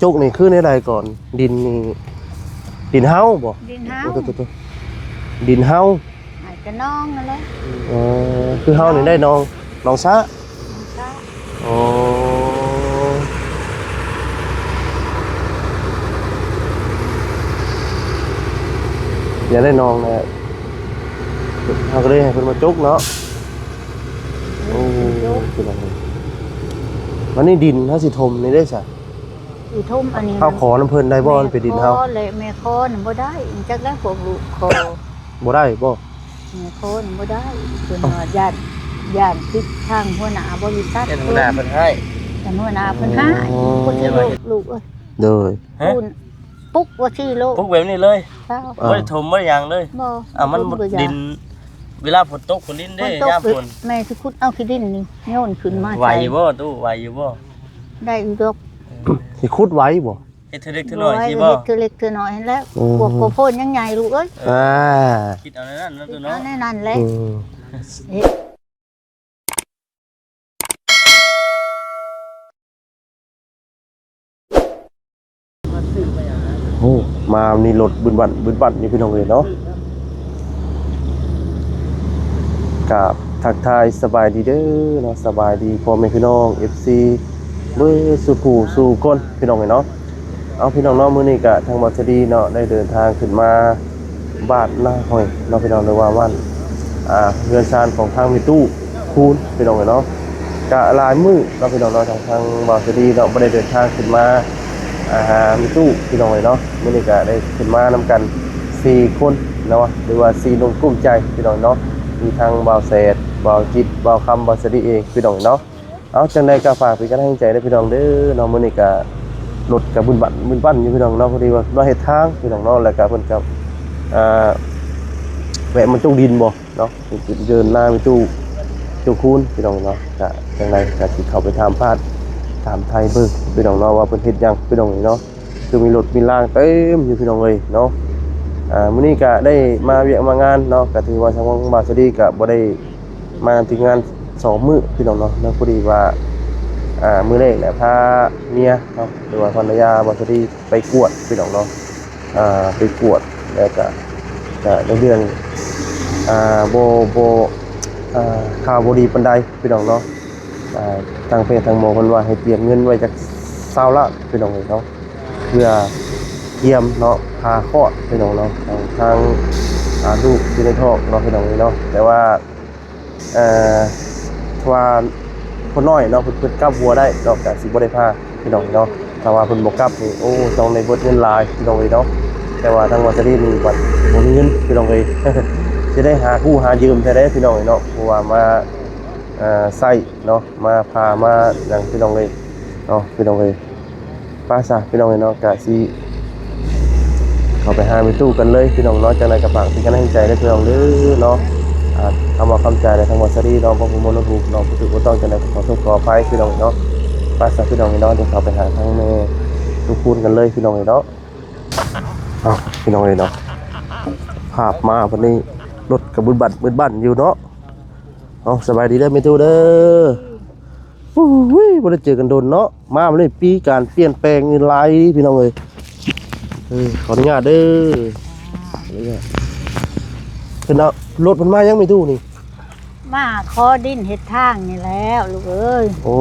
ຈົກນີ້ຄືແນວໃດກ່ອນ? ດິນນີ້ ດິນເຮົາບໍ່? ດິນເຮົາ ໂອ້ ໂຕໆໆ ດິນເຮົາ ໃຫ້ກະນອງນັ້ນແຫຼະ. ເອີ ຄືເຮົານີ້ໄດ້ນອງ ນອງສະ ນອງສະ ອໍ ຢາກໄດ້ນອງແຫຼະ ເຮົາກໍເລີຍໃຫ້ເພິ່ນມາຈົກເນາະ. ໂອ້ ເປັນຫຍັງນີ້? ບັດນີ້ດິນເຮົາຊິຖົມນີ້ເດ້ຊະ? ຊິຖົມອັນນີ້ ເຮົາຂໍນຳເພິ່ນໄດ້ບໍ່? ມັນເປັນດິນເຮົາ ແມ່ຂໍ ແລະ ແມ່ຂໍນຳບໍ່ໄດ້ ຈັກແລ້ວພວກລູກຂໍ ບໍ່ໄດ້ບໍ່? ແມ່ຂໍນຳບໍ່ໄດ້ ເພິ່ນວ່າຢ້ານ ຢ້ານຜິດທາງຫົວໜ້າບໍລິສັດ ຢ້ານຫົວໜ້າເພິ່ນຮ້າຍ ຢ້ານຫົວໜ້າເພິ່ນຮ້າຍ. ອໍ ຄົນທີ່ລູກ ລູກເອີຍ ໂດຍ ຮະ? ປຸກວ່າຊີ້ໂລດ ປຸກແບບນີ້ເລີຍ ເຈົ້າ ບໍ່ໄດ້ຖົມບໍ່ໄດ້ຫຍັງເລີຍ ບໍ່ ອ່າ ມັນດິນ ເວລາຝົນຕົກ ຝົນລິນເດ້ ຍາມຝົນ ແມ່ຊິຂຸດເອົາຂີ້ດິນນີ້ໂຍນຂຶ້ນມາໃສ່ ໄຫວຢູ່ບໍ່ຕູ້? ໄຫວຢູ່ບໍ່? ໄດ້ຢູ່ດອກ ເອີ ຊິຂຸດໄຫວບໍ່? ເຮັດເທື່ອເລັກເທື່ອນ້ອຍ ໂອ້ຍ ຊິບໍ່? ເຮັດເທື່ອເລັກເທື່ອນ້ອຍຫັ້ນແຫຼະ ໂອ້ ພວກໂຄໂພນຍັງໃຫຍ່ລູກເອີຍ ອ່າ ຄິດເອົາແນວນັ້ນເນາະຕູ້ເນາະ ຄິດເອົາແນວນັ້ນແຫຼະ ອືມ ເຮັດ ໂອ້ ມານີ້ລົດບຶດບັ້ນບຶດບັ້ນຢູ່ ພີ່ນ້ອງເອີຍເນາະ. ກາບທັກທາຍສະບາຍດີເດີເນາະ ສະບາຍດີພໍ່ແມ່ພີ່ນ້ອງ ເອັຟຊີ ເບິດສູ່ຜູ້ສູ່ຄົນ ພີ່ນ້ອງເອີຍເນາະ. ເອົາ ພີ່ນ້ອງເນາະ ມື້ນີ້ກະທາງບ່າວສະດີເນາະ ໄດ້ເດີນທາງຂຶ້ນມາ ບ້ານນາຫ້ອຍເນາະ ພີ່ນ້ອງ ຫຼືວ່າບ້ານ ອ່າ ເຮືອນຊານຂອງທາງແມ່ຕູ້ຄູນ ພີ່ນ້ອງເອີຍເນາະ. ກະຫຼາຍມື້ເນາະ ພີ່ນ້ອງເນາະ ທາງ ທາງບ່າວສະດີເນາະ ບໍ່ໄດ້ເດີນທາງຂຶ້ນມາ ອ່າ ຫາແມ່ຕູ້ ພີ່ນ້ອງເອີຍເນາະ. ມື້ນີ້ກະໄດ້ຂຶ້ນມານຳກັນສີ່ຄົນເນາະ ຫຼືວ່າສີ່ໜຸ່ມກຸ້ມໃຈ ພີ່ນ້ອງເນາະ ມີທັງບ່າວແສດ ບ່າວຈິດ ບ່າວຄຳ ບ່າວສະດີເອງ ພີ່ນ້ອງເນາະ. ເອົາ ຈັ່ງໃດກໍຝາກເປັນກຳລັງໃຈເດີພີ່ນ້ອງເດີເນາະ. ມື້ນີ້ກໍລົດກໍບຶ້ນບັ້ນບຶ້ນບັ້ນຢູ່ພີ່ນ້ອງເນາະ ພໍດີວ່າມາເຮັດທາງພີ່ນ້ອງເນາະ ແລ້ວກໍເພິ່ນກໍ ອ່າ ແວະມາຈົກດິນບໍ່ເນາະ ເດີນນາໄປຕູ້ ຕູ້ຄູນພີ່ນ້ອງເນາະ. ກໍຈັ່ງໃດກໍຊິເຂົ້າໄປຖາມພາດຖາມໄຖ່ເບິ່ງພີ່ນ້ອງເນາະ ວ່າເພິ່ນເຮັດຫຍັງພີ່ນ້ອງເນາະ. ຄືມີລົດມີລາງເຕັມຢູ່ພີ່ນ້ອງເອີຍເນາະ. ອ່າ ມື້ນີ້ກໍໄດ້ມາວຽກມາງານເນາະ ກໍຖືວ່າທາງບ່າວສະດີກໍບໍ່ໄດ້ ມາທຳງານສອງມື້ພີ່ນ້ອງເນາະ ແລ້ວພໍດີວ່າ ອ່າ ມື້ແລກແຫຼະພາເມຍເນາະ ຫຼືວ່າພັນລະຍາບ່າວສະດີໄປກວດພີ່ນ້ອງເນາະ. ອ່າ ໄປກວດແລ້ວກະ ກະໃນເລື່ອງ ອ່າ ບໍ່ ບໍ່ ອ່າ ຂ່າວບໍ່ດີປານໃດພີ່ນ້ອງເນາະ. ອ່າ ທາງແພດທາງໝໍເພິ່ນວ່າໃຫ້ຕຽມເງິນໄວ້ຈັກຊາວລ້ານພີ່ນ້ອງເນາະ ເພື່ອກຽມເນາະ ຜ່າຄອດພີ່ນ້ອງເນາະ ທາງ ທາງ ອ່າ ລູກຢູ່ໃນທ້ອງເນາະ ພີ່ນ້ອງເນາະ. ແຕ່ວ່າ ເອີ ຖ້າວ່າຄົນນ້ອຍເນາະ ເພິ່ນ ເພິ່ນກັບຫົວໄດ້ເນາະ ກະຊິບໍ່ໄດ້ພາພີ່ນ້ອງເນາະ. ຖ້າວ່າເພິ່ນບໍ່ກັບນີ້ ໂອ້ ຕ້ອງໄດ້ເບິດເງິນຫຼາຍພີ່ນ້ອງເອີຍເນາະ. ແຕ່ວ່າທາງບ່າວສະດີນີ້ບັດບໍ່ມີເງິນພີ່ນ້ອງເອີຍ ຊິໄດ້ຫາກູ້ຫາຢືມແທ້ໃດພີ່ນ້ອງເອີຍເນາະ ເພາະວ່າມາ ເອີ ໃຊ້ເນາະ ມາຜ່າມາຫຍັງພີ່ນ້ອງເອີຍເນາະ ພີ່ນ້ອງເອີຍ. ໄປຊະພີ່ນ້ອງເອີຍເນາະ ກະຊິເຂົ້າໄປຫາແມ່ຕູ້ກັນເລີຍພີ່ນ້ອງເນາະ. ຈັ່ງໃດກໍຝາກເປັນກຳລັງໃຈເດີພີ່ນ້ອງເດີເນາະ. ອ່າ ຄຳວ່າຄຳໃຈ ແລະ ທາງບ່າວສະດີເນາະ ບໍ່ຮູ້ໝົດຮູ້ເນາະ ບໍ່ຖືກບໍ່ຕ້ອງ ຈັ່ງໃດກໍຂໍໂທດຂໍອະໄພພີ່ນ້ອງເນາະ. ໄປຊະພີ່ນ້ອງເນາະ ດຽວເຂົ້າໄປຫາທາງແມ່ຕູ້ຄູນກັນເລີຍພີ່ນ້ອງເອີຍເນາະ. ເອົ້າ ພີ່ນ້ອງເອີຍເນາະ ພາບມາບັດນີ້ ລົດກໍບຶດບັ້ນບຶດບັ້ນຢູ່ເນາະ. ເອົ້າ ສະບາຍດີເດີແມ່ຕູ້ເດີ. ໂອ້ຍ ບໍ່ໄດ້ເຈີກັນດົນເນາະ ມາມື້ນີ້ປີການປ່ຽນແປງຫຼາຍພີ່ນ້ອງເອີຍ. ເອີ ຂໍອະນຸຍາດເດີ ຂໍອະນຸຍາດ. ເພິ່ນເອົາລົດເພິ່ນມາຫຍັງແມ່ຕູ້ນີ້? ມາຂໍດິນເຮັດທາງນີ້ແຫຼະລູກເອີຍ. ໂອ້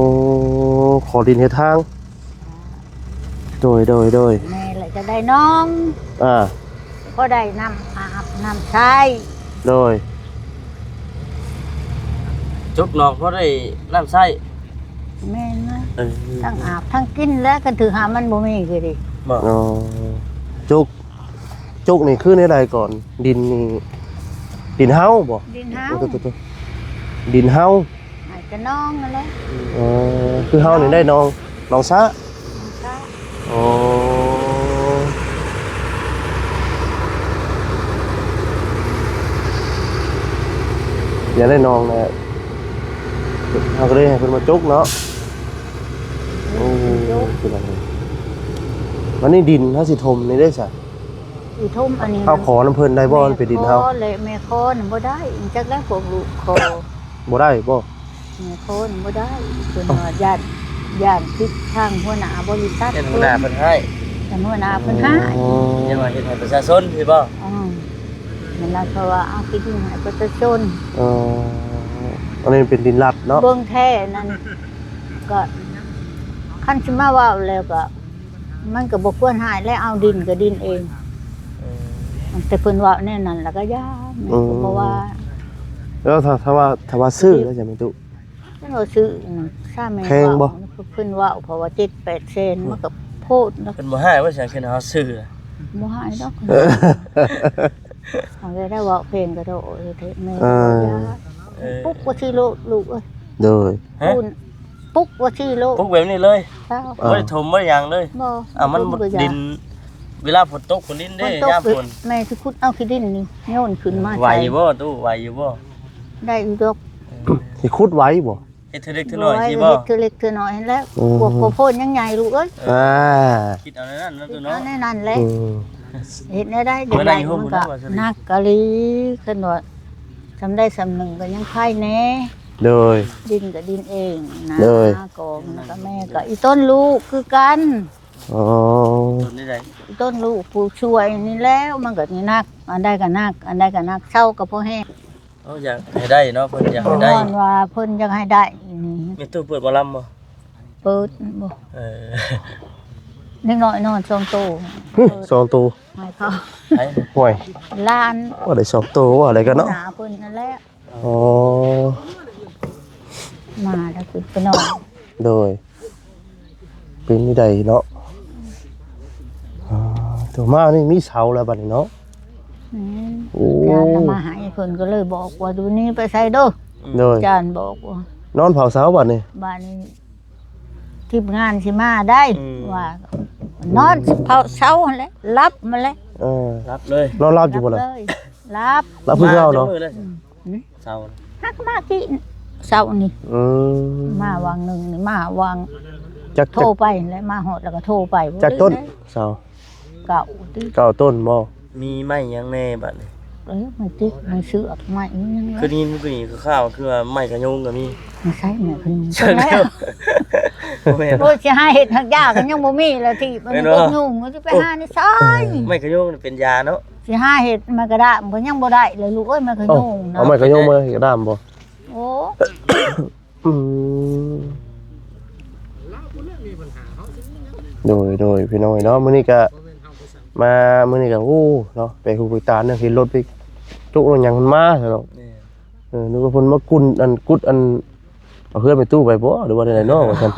ຂໍດິນເຮັດທາງ. ໂດຍ ໂດຍ ໂດຍ ແມ່ນແຫຼະ ຈະໄດ້ໜອງ ອ່າ ພໍໄດ້ນ້ຳອາບນ້ຳໃຊ້. ໂດຍ ຈົກໜອງພໍໄດ້ນ້ຳໃຊ້. ແມ່ນນະ ເອີ ທັງອາບທັງກິນແຫຼະ ຄັນຖືຫາມັນບໍ່ມີຄືດີ. ບໍ່ ອໍ ຈົກ ຈົກນີ້ຄືແນວໃດກ່ອນ? ດິນນີ້ ດິນເຮົາບໍ່? ດິນເຮົາ ໂອ້ ໂຕໆໆ ດິນເຮົາ ໃຫ້ກະນອງນັ້ນແຫຼະ. ອໍ ຄືເຮົານີ້ໄດ້ໜອງ ໜອງສະ ສະ ອໍ ຢາກໄດ້ໜອງແຫຼະ ເຮົາກໍເລີຍໃຫ້ເພິ່ນມາຈົກເນາະ. ໂອ້ ເປັນຫຍັງນີ້? ບັດນີ້ດິນເຮົາຊິຖົມນີ້ເດ້ຊະ? ຊິຖົມອັນນີ້ ເຮົາຂໍນຳເພິ່ນໄດ້ບໍ່? ມັນເປັນດິນເຮົາ ແມ່ຂໍ ແລະ ແມ່ຂໍນຳບໍ່ໄດ້ ຈັກແລ້ວພວກລູກຂໍ ບໍ່ໄດ້ບໍ່? ແມ່ຂໍນຳບໍ່ໄດ້ ເພິ່ນວ່າຢ້ານ ຢ້ານຜິດທາງຫົວໜ້າບໍລິສັດ ເປັນຫົວໜ້າເພິ່ນຮ້າຍ ເປັນຫົວໜ້າເພິ່ນຮ້າຍ. ອໍ ຢ່າວ່າເຮັດໃຫ້ປະຊາຊົນ ຊິບໍ່? ອໍ ແມ່ນລະ ເພາະວ່າເອົາທີ່ດິນໃຫ້ປະຊາຊົນ. ອໍ ອັນນີ້ເປັນດິນລັດເນາະ ເບິ່ງແທ້ນັ້ນ ກໍຄັນຊິມາເວົ້າແລ້ວກໍ ມັນກໍບໍ່ຄວນຮ້າຍແຫຼະ ເອົາດິນກໍດິນເອງ. ເອີ ແຕ່ເພິ່ນເວົ້າແນວນັ້ນ ແລ້ວກໍຢ່າ ແມ່ກໍບໍ່ວ່າ. ອືມ ແລ້ວຖ້າ ຖ້າວ່າ ຖ້າວ່າຊື້ແລ້ວຈະແມ່ນຕຸ ຄັນວ່າຊື້ນັ້ນ ຊາແມ່ ແພງບໍ່? ເວົ້າ ເພິ່ນເວົ້າ ເພາະວ່າເຈັດແປດແສນ ມັນກໍໂພດເນາະ. ເພິ່ນບໍ່ຮ້າຍວ່າ ຊິເອົາຄືນເຮົາຊື້ ບໍ່ຮ້າຍດອກ. ເອີ ເຮົາໄດ້ເວົ້າແພງກໍໂດ ເອີ ແທ້ແມ່ ເອີ ປຸກວ່າຊິໂລດລູກເອີຍ. ໂດຍ ຮະ? ປຸກວ່າຊິໂລດ ປຸກແບບນີ້ເລີຍ? ເຈົ້າ ບໍ່ໄດ້ຖົມບໍ່ໄດ້ຫຍັງເລີຍ? ບໍ່ ເອົາ ມັນດິນ ເວລາຝົນຕົກ ຝົນດິນເດ້ ຍາມຝົນ ແມ່ຊິຂຸດເອົາຂີ້ດິນນີ້ໂຍນຂຶ້ນມາໃສ່. ໄຫວຢູ່ບໍ່ຕູ້? ໄຫວຢູ່ບໍ່? ໄດ້ຢູ່ດອກ. ເອີ ຊິຂຸດໄຫວບໍ່? ເຮັດເທື່ອເລັກເທື່ອນ້ອຍ ບໍ່ໄຫວ ຊິບໍ່? ເຮັດເທື່ອເລັກເທື່ອນ້ອຍຫັ້ນແຫຼະ. ອືມ ພວກໂພນຍັງໃຫຍ່ລູກເອີຍ. ອ່າ ຄິດເອົາແນວນັ້ນເນາະຕູ້ເນາະ ເອົາແນວນັ້ນແຫຼະ. ອືມ ເຮັດແນວໃດ ເຮັດໄດ້ຢູ່ ມັນກໍໜັກກະລີ. ຄັນວ່າສ່ຳໃດສ່ຳໜຶ່ງກໍຍັງໄຄແດ່. ໂດຍ ດິນກໍດິນເອງນະ. ໂດຍ ກໍມັນກໍແມ່ກໍອີຕົ້ນລູກຄືກັນ. ອໍ ຕົ້ນນີ້ໃດ? ອີຕົ້ນລູກຜູ້ຊ່ວຍນີ້ແຫຼະ ມັນກໍໜັກ ອັນໃດກໍໜັກ ອັນໃດກໍໜັກ ເຊົາກໍພໍແຮງ. ເອົາ ຢາກໃຫ້ໄດ້ເນາະ ເພິ່ນຢາກໃຫ້ໄດ້ ຍ້ອນວ່າເພິ່ນຢາກໃຫ້ໄດ້ນີ້. ແມ່ຕູ້ເປີດໝໍລຳບໍ່? ເປີດບໍ່? ເອີ ເດັກນ້ອຍນອນສອງໂຕ. ຫຶ ສອງໂຕ ໃຫ້ເຂົາ ໃຫ້ ໂອ້ຍ ຫຼານ ວ່າໄດ້ສອງໂຕ ວ່າໄດ້ກັນເນາະ ຫາເພິ່ນນັ້ນແຫຼະ. ອໍ ມາແລ້ວຂຶ້ນໄປນອນ. ໂດຍ ເປັນນີ້ໃດເນາະ. ອ່າ ໂຕມານີ້ມີເສົາແລ້ວບັດນີ້ເນາະ. ແມ່ນ ໂອ້ ອາຈານນຳມາໃຫ້ ເພິ່ນກໍເລີຍບອກວ່າ ຢູ່ນີ້ໄປໃສເດີ. ໂດຍ ອາຈານບອກວ່າ ນອນເຝົ້າເສົາບັດນີ້. ບັດນີ້ທີມງານຊິມາໄດ້ ອືມ ວ່າ ນອນເຝົ້າເສົາຫັ້ນແຫຼະ ຫຼັບຫັ້ນແຫຼະ. ເອີ ຫຼັບເລີຍ ນອນຫຼັບຢູ່ບໍ່ລະ? ຫຼັບ ຫຼັບຄືເກົ່າເນາະ. ອືມ ເສົາ ຮັກມາກີ້ເສົານີ້. ອືມ ມາຫວ່າງໜຶ່ງນີ້ ມາຫວ່າງ ຈັກ ໂທໄປແຫຼະ ມາຮອດແລ້ວກໍໂທໄປ. ຈັກຕົ້ນເສົາ? ເກົ້າຕິ ເກົ້າຕົ້ນບໍ່? ມີໄມ້ຫຍັງແດ່ບັດນີ້? ເອີ ໄມ້ຕິກ ໄມ້ເຊືອກ ໄມ້ອີຫຍັງ. ຄືໄດ້ຍິນຄືນີ້ຄືຂ່າວ ຄືວ່າໄມ້ຂະຍົງກໍມີ. ບໍ່ໃຊ່ໄມ້ຂະຍົງ ບໍ່ແມ່ນ. ໂອ້ຍ ຊິຫາເຮັດຮັກຢາກໍຍັງບໍ່ມີລະ ທີ່ມັນ ແມ່ນບໍ່? ຕົກຍຸງ ຊິໄປຫາໃນຊອຍ. ໄມ້ຂະຍົງເປັນຢາເນາະ. ຊິຫາເຮັດໄມ້ກະດ້າມກໍຍັງບໍ່ໄດ້ເລີຍລູກເອີຍ ໄມ້ຂະຍົງນະ. ເອົາໄມ້ຂະຍົງມາເຮັດກະດ້າມບໍ່? ໂອ້ ອືມ ໂດຍ ໂດຍ ພີ່ນ້ອງເນາະ ມື້ນີ້ກະມາ ມື້ນີ້ກະ ໂອ້ ເນາະ ໄປຫູໄປຕາເນາະ ເຫັນລົດໄປຈຸລົດຫຍັງມັນມາຊັ້ນເນາະ. ແມ່ນ ເອີ ນຶກວ່າເພິ່ນມາກຸນ ອັນ ກຸດ ອັນ ເອົາເຮືອນແມ່ຕູ້ໄປບໍ່ ຫຼືວ່າແນວໃດເນາະ ວ່າຊັ້ນ.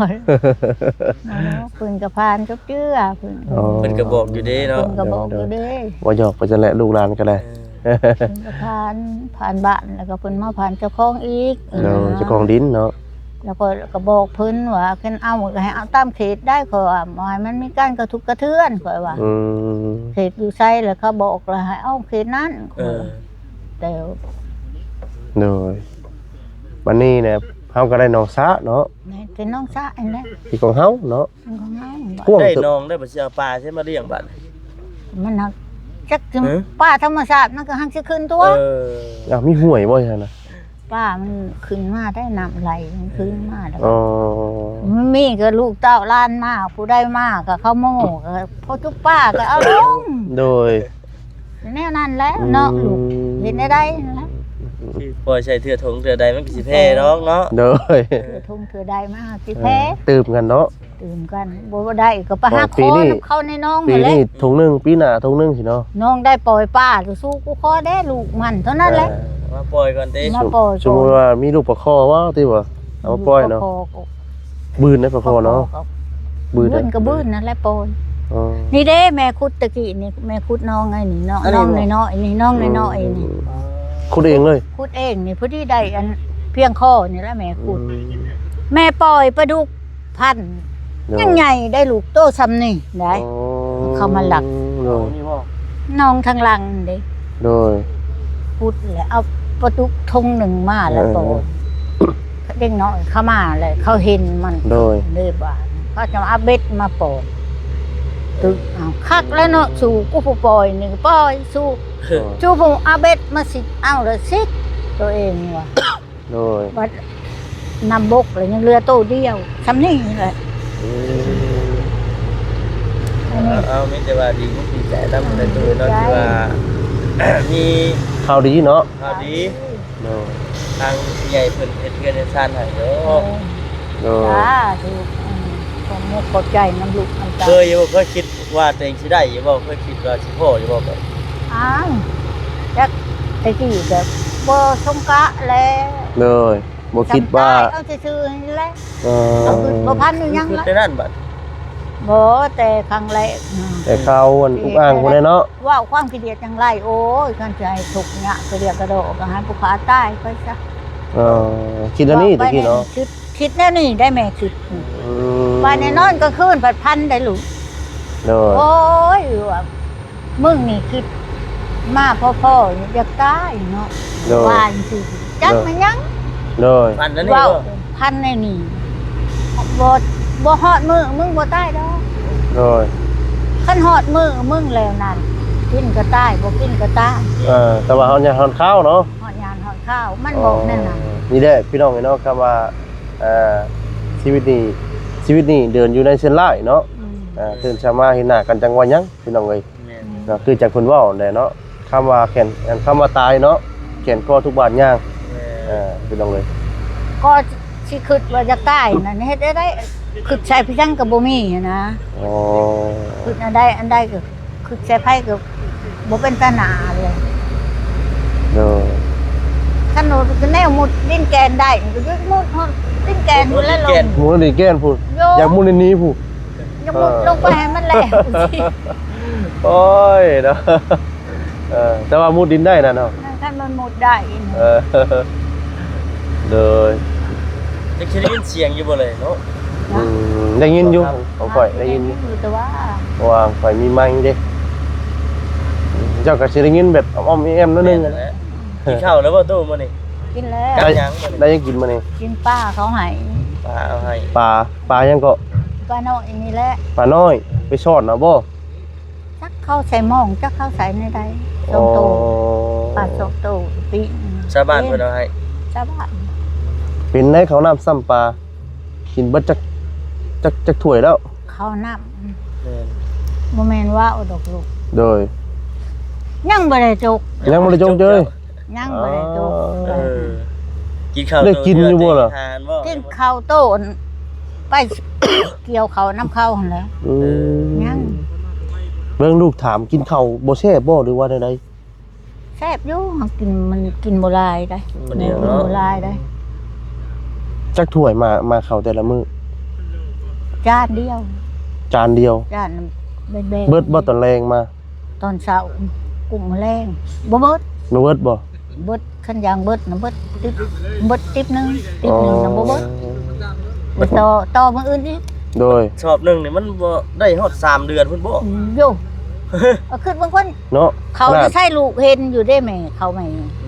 ເພິ່ນກໍຜ່ານຈົບເຈື່ອ ເພິ່ນ ອໍ ເພິ່ນກໍບອກຢູ່ເດ້ເນາະ ເພິ່ນກໍບອກຢູ່ເດ້. ເວົ້າຫຍອກໄປຊັ້ນແຫຼະ ລູກຫຼານກໍໄດ້. ເອີ ເພິ່ນກໍຜ່ານ ຜ່ານບ້ານ ແລ້ວກໍເພິ່ນມາຜ່ານເຈົ້າຂອງອີກ. ໂດຍ ເຈົ້າຂອງດິນເນາະ. ແລ້ວຂ້ອຍກໍບອກເພິ່ນວ່າ ຄັນເອົາກໍໃຫ້ເອົາຕາມເຂດໄດ້ ຂ້ອຍວ່າ ບໍ່ໃຫ້ມັນມີການກະທົບກະເທືອນ ຂ້ອຍວ່າ. ອືມ ເຂດຢູ່ໃສ ແລ້ວເຂົາບອກ ແລ້ວໃຫ້ເອົາເຂດນັ້ນ. ເອີ ແຕ່ ໂດຍ ບັດນີ້ແຫຼະ ເຮົາກໍໄດ້ໜອງສະເນາະ. ແມ່ນ ເປັນໜອງສະຫັ້ນແຫຼະ ທີ່ຂອງເຮົາເນາະ. ຂອງເຮົາ ກວ້າງ ໄດ້ໜອງໄດ້ ບັດຊິເອົາປາໃສມາລ້ຽງບັດ? ມັນຫາກຈັກຊິ ຮະ? ປາທຳມະຊາດມັນກໍຫາກຊິຂຶ້ນຕົວະ. ເອີ ອ້າວ ມີຫ້ວຍບໍ່ຊັ້ນນະ? ປາມັນຂຶ້ນມາໄດ້ ນ້ຳໄຫຼມັນຂຶ້ນມາແລ້ວ. ອໍ ມັນມີກໍລູກເຕົ້າຫຼານມາ ຜູ້ໃດມາກໍເຂົາໂມ້ ກໍພໍຈຸປາກໍເອົາລົງ. ໂດຍ ແນວນັ້ນແຫຼະເນາະ ອືມ ລູກ ເຮັດແນວໃດນັ້ນແຫຼະ. ຄືປ່ອຍໃສ່ເທື່ອຖົງເທື່ອໃດມັນກໍຊິແຜ່ດອກເນາະ. ໂດຍ ເທື່ອຖົງເທື່ອໃດມັນກໍຊິແຜ່. ເອີ ຕື່ມກັນເນາະ ຕື່ມກັນ ບໍ່ໄດ້ກໍໄປຫາຂໍນຳເຂົາໃນໜອງຫັ້ນແຫຼະ. ປີນີ້ຖົງໜຶ່ງ ປີໜ້າຖົງໜຶ່ງຊີ້ເນາະ. ນ້ອງໄດ້ປ່ອຍປາ ສູ້ໆ ກູຂໍແດ່ລູກມັນເທົ່ານັ້ນແຫຼະ. ເອີ ມາປ່ອຍກ່ອນຕິ ມາປ່ອຍກ່ອນ. ສົມມຸດວ່າມີລູກປາຄໍວ່າຕິວ່າ ເອົາມາປ່ອຍເນາະ. ບືນໄດ້ປາຄໍເນາະ ບືນ ບືນກໍບືນນັ້ນແຫຼະປ່ອຍ. ອໍ ນີ້ເດ້ ແມ່ຂຸດຕະກີ້ນີ້ ແມ່ຂຸດໜອງໄອ້ນີ້ເນາະ ໜອງນ້ອຍໆນີ້ ໜອງນ້ອຍໆນີ້. ອືມ ຂຸດເອງເລີຍ? ຂຸດເອງນີ້ ພໍດີໄດ້ອັນພຽງຄໍນີ້ແຫຼະແມ່ຂຸດ. ອືມ ແມ່ປ່ອຍປາດຸກພັນ ໂດຍ ຍັງໃຫຍ່ໄດ້ລູກໂຕຊ່ຳນີ້ໄດ໋. ອໍ ເຂົາມາລັກ. ໂດຍ ໜອງທາງຫຼັງເດ້. ໂດຍ ຂຸດແລ້ວເອົາປາດຸກຖົງໜຶ່ງມາແລ້ວ ເອີ ປ່ອຍ ເດັກນ້ອຍເຂົາມາແລ້ວເຂົາເຫັນມັນ. ໂດຍ ເລີຍວ່າເຂົາຈະເອົາເບັດມາປ່ອຍ. ຕຶກ ເອົາ ຄັກແລ້ວເນາະ ສູ້ກູຜູ້ປ່ອຍນີ້ກໍປ່ອຍ ສູ້ ເອີ ຊູຜູ້ເອົາເບັດມາຊິດເອົາແລ້ວຊິດໂຕເອງວ່າ. ໂດຍ ບັດນຳບົກແລ້ວຍັງເຫຼືອໂຕດຽວຊ່ຳນີ້ແຫຼະ. ເອີ ເອົາ ມີແຕ່ວ່າດີມຸກດີໃຈນຳ ເອີ ໃນໂຕເນາະ ດີໃຈ ທີ່ວ່າ ມີຂ່າວດີເນາະ ຂ່າວດີ ໂດຍ ທາງຜູ້ໃຫຍ່ເພິ່ນເຮັດເຮືອນເຮັດຊານໃຫ້ເນາະ ໂດຍ ໂດຍ ສາທຸ ອືມ ຂອບມຸກຂອບໃຈນຳລູກນຳເຕົ້າ ເຄີຍຢູ່ບໍ່ ເຄີຍຄິດວ່າຕົວເອງຊິໄດ້ຢູ່ບໍ່ ເຄີຍຄິດວ່າຊິພໍ້ຢູ່ບໍ່ແບບ ອ້າວ ຈັກແຕ່ກີ້ກໍບໍ່ສົມກະແລ້ວ ໂດຍ ບໍ່ຄິດວ່າ ເອົາຊື່ໆນີ້ແຫຼະ ເອີ ບໍ່ພັນຢູ່ຫຍັງ ຄືແຕ່ນັ້ນບັດ ບໍ່ ແຕ່ຄັ້ງແລກ ແຕ່ຄາວອັນອຸກອ່າງພຸ້ນແຫຼະເນາະ ເວົ້າຄວາມຂີ້ດຽດຈັ່ງໄລ ໂອ້ຍ ຄັນຊິໃຫ້ທຸກຍາກກະດຽກກະດໍ ກໍໃຫ້ຜູ້ຂ້າຕາຍໄປຊະ ເອີ ຄິດແນວນີ້ແຕ່ກີ້ເນາະ ຄິດ ຄິດແນວນີ້ໄດ້ແມ່ຄິດ ອືມ ວ່າແນ່ນອນກາງຄືນພັດຝັນໄດ້ລູກ ໂດຍ ໂອ້ຍ ວ່າ ມຶງນີ້ຄິດມາພໍ້ໆ ຢາກຕາຍເນາະ ໂດຍ ວ່າຈັ່ງຊີ້ ຈັກແມ່ນຫຍັງ ໂດຍ ຝັນອັນນີ້ ເວົ້າ ບໍ່ ຝັນໃນນີ້ ບໍ່ ບໍ່ຮອດມື້ມຶງບໍ່ຕາຍດອກ ໂດຍ ຄັນຮອດມື້ມຶງແລ້ວນັ້ນ ກິນກໍຕາຍ ບໍ່ກິນກໍຕາຍ ເອີ ແຕ່ວ່າເຮົາຍັງຮອດຄາວເນາະ ຮອດຍາມຮອດຄາວ ມັນບອກແນວນັ້ນ ອໍ ນີ້ແຫຼະພີ່ນ້ອງເອີຍເນາະ ຄຳວ່າ ເອີ ຊີວິດນີ້ ຊີວິດນີ້ເດີນຢູ່ໃນເສັ້ນລາຍເນາະ ອືມ ເອີ ຕື່ນເຊົ້າມາເຫັນໜ້າກັນຈັ່ງວ່າຫຍັງ ພີ່ນ້ອງເອີຍ ແມ່ນ ເນາະ ຄືຈັງເພິ່ນເວົ້າແຫຼະເນາະ ຄຳວ່າແຂນ ຄຳວ່າຕາຍເນາະ ແຂນກໍທຸກບາດຍ່າງ ແມ່ນ ເອີ ພີ່ນ້ອງເອີຍ ກໍຊິຄິດວ່າຢາກຕາຍນັ້ນ ເຮັດໄດ້ ຄິດໃສ່ພະຍັງກໍບໍ່ມີຫັ້ນນະ ອໍ ຄິດອັນໃດອັນໃດກໍ ຄຶດໃສ່ໃຜກໍບໍ່ເປັນຕາໜ້າເລີຍ ໂດຍ ຄັນວ່າແນວມຸດດິນແກ່ນໄດ້ກໍຢາກມຸດຮອດດິນແก่ນພຸ້ນແຫຼະ ມຸດດິນແກ່ນພຸ້ນ ຢາກມຸດໜີໆພຸ້ນ ຢາກມຸດລົງໄປໃຫ້ມັນແລ້ວ ໂອ້ຍເນາະ ເອີ ແຕ່ວ່າມຸດດິນໄດ້ນະເນາະ ຄັນມັນມຸດໄດ້ ເອີ ໂດຍ ຈັກຊິໄດ້ຍິນສຽງຢູ່ບໍ່ເລີຍເນາະ ອືມ ໄດ້ຍິນຢູ່ ຂອງຂ້ອຍໄດ້ຍິນຢູ່ ແຕ່ວ່າ ເພາະວ່າຂ້ອຍມີໄມເດ້ ເຈົ້າກໍຊິໄດ້ຍິນແບບອ້ອມໆແອ້ມໆໜ້ອຍໜຶ່ງ ແມ່ນແຫຼະ ກິນເຂົ້າແລ້ວບໍ່ຕູ້ມື້ນີ້ ກິນແລ້ວ ກັບຫຍັງມື້ນີ້ ໄດ້ຫຍັງກິນມື້ນີ້ ກິນປາເຂົາໃຫ້ ປາເອົາໃຫ້ ປາ ປາຫຍັງເກາະ ປານ້ອຍນີ້ແຫຼະ ປານ້ອຍ ໄປຊ້ອນເອົາບໍ່ ຈັກເຂົາໃສ່ມອງ ຈັກເຂົາໃສ່ແນວໃດ ສອງໂຕ ອໍ ປາສອງໂຕ ປີ ຊາວບ້ານເພິ່ນເອົາໃຫ້ ຊາວບ້ານ ເປັນໃດເຂົ້ານ້ຳຊ້ຳປາ ກິນເບິດຈັກ ຈັກ ຈັກຖ້ວຍແລ້ວ ເຂົ້ານ້ຳ ແມ່ນ ບໍ່ແມ່ນວ່າເອົາດອກລູກ ໂດຍ ຍັງບໍ່ໄດ້ຈົກ ຍັງບໍ່ໄດ້ຈົກເຈີ ຍັງບໍ່ໄດ້ຈົກ ເອີ ກິນເຂົ້າ ໄດ້ກິນຢູ່ບໍ່ລະ ກິນເຂົ້າໂຕ ໄປກ່ຽວເຂົ້ານຳເຂົາຫັ້ນແຫຼະ ອືມ ຍັງ ເບິ່ງລູກຖາມ ກິນເຂົ້າບໍ່ແຊບບໍ່ ຫຼືວ່າແນວໃດ ແຊບຢູ່ ເຮົາກິນ ມັນກິນບໍ່ຫຼາຍໃດ ບໍ່ຫຼາຍໃດ ຈັກຖ້ວຍມາ ມາເຂົ້າແຕ່ລະມື້ ຈານດຽວ ຈານດຽວ ຈານແບນໆ ເບິດບໍ່ຕອນແລງມາ ຕອນເຊົ້າ ກຸ້ມມາແລງ ບໍ່ເບິດ ບໍ່ເບິດບໍ່ ເບິດ ຄັນຢ່າງເບິດນະ ເບິດຕິບ ເບິດຕິບໜຶ່ງ ຕິບໜຶ່ງນະ ອໍ ບໍ່ເບິດ ໄປຕໍ່ ຕໍ່ມື້ອື່ນອີກ ໂດຍ ຊອບໜຶ່ງນີ້ມັນບໍ່ໄດ້ຮອດສາມເດືອນພຸ້ນບໍ່ ໂຢ ເອົາຄິດເບິ່ງຄົນ ເນາະ ເຂົາ ຂະໜາດ ໃຊ້ລູກເຫັນຢູ່ເດ້ແມ່ ເຂົາແມ່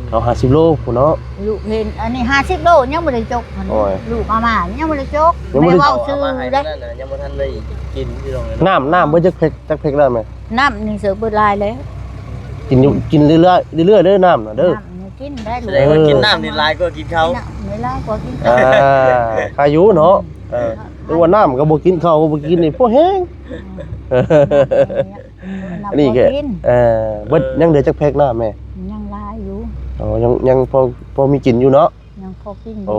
ເຂົາຫ້າສິບໂລພຸ້ນເນາະ ລູກເຫັນ ອັນນີ້ຫ້າສິບໂລຍັງບໍ່ໄດ້ຈົກຫັ້ນ ໂອ້ຍ ລູກເອົາມາຍັງບໍ່ໄດ້ຈົກ ຍັງບໍ່ໄດ້ ແມ່ເວົ້າຊື່ເດ້ ຍັງບໍ່ທັນໄດ້ກິນພີ່ນ້ອງເອີຍ ນ້ຳ ນ້ຳເບິດຈັກເພັກ ຈັກເພັກແລ້ວແມ່ ນ້ຳນີ້ເສີບເບິດຫຼາຍແລ້ວ ກິນຢູ່ ກິນເລື້ອຍໆ ເລື້ອຍໆເດີນ້ຳນະເດີ ນ້ຳນີ້ກິນໄດ້ ແສດງວ່າກິນນ້ຳນີ້ຫຼາຍກວ່າກິນເຂົ້າ ນ້ຳນີ້ຫຼາຍກວ່າກິນເຂົ້າ ອ່າ ຄາຢູ່ເນາະ ເອີ ຫຼືວ່ານ້ຳກໍບໍ່ກິນ ເຂົ້າກໍບໍ່ກິນນີ້ ໂພແຮງ ອືມ ອັນນີ້ກໍ ເອີ ເບິດ ເອີ ຍັງເຫຼືອຈັກແພັກນ້ຳແມ່ ຍັງຫຼາຍຢູ່ ອໍ ຍັງ ຍັງພໍ ພໍມີກິນຢູ່ເນາະ ຍັງພໍກິນຢູ່ ໂອ້